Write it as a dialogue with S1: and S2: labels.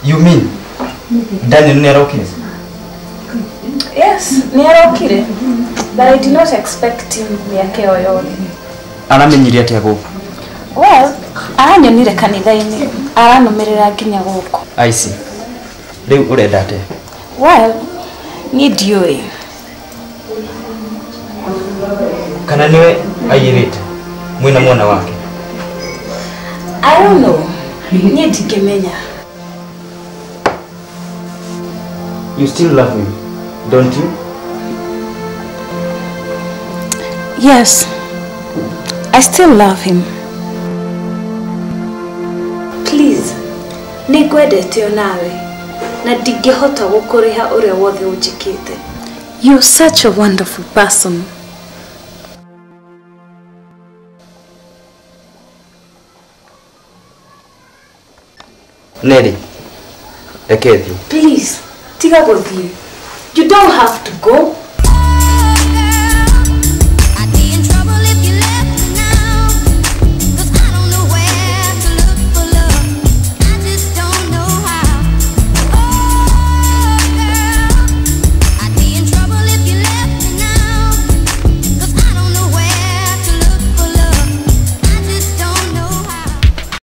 S1: You mean Daniel nĩ arokire?
S2: Yes, nĩ arokire. But I did not expect him mĩaka ĩyo yothe.
S1: Aramenyire atĩa gũkũ?
S2: Well, aranyonire kanitha-inĩ, aranũmĩrĩra nginya gũkũ.
S1: I see. Rĩu ũrenda atĩa?
S2: Well, niĩ ndiũĩ.
S1: Kana nĩwe aiyĩrĩte mwĩna mwana wake?
S2: I don't know. Niĩ ndingĩmenya.
S1: You still love him, don't you?
S2: Yes, I still love him. Please, nĩ ngwendete o nawe na ndingĩhota gũkũrĩha ũrĩa wothe ũnjĩkĩte. You're such a wonderful person.
S1: Nelly, reke thiĩ.
S2: Please, tiga gũthiĩ. You don't have to go.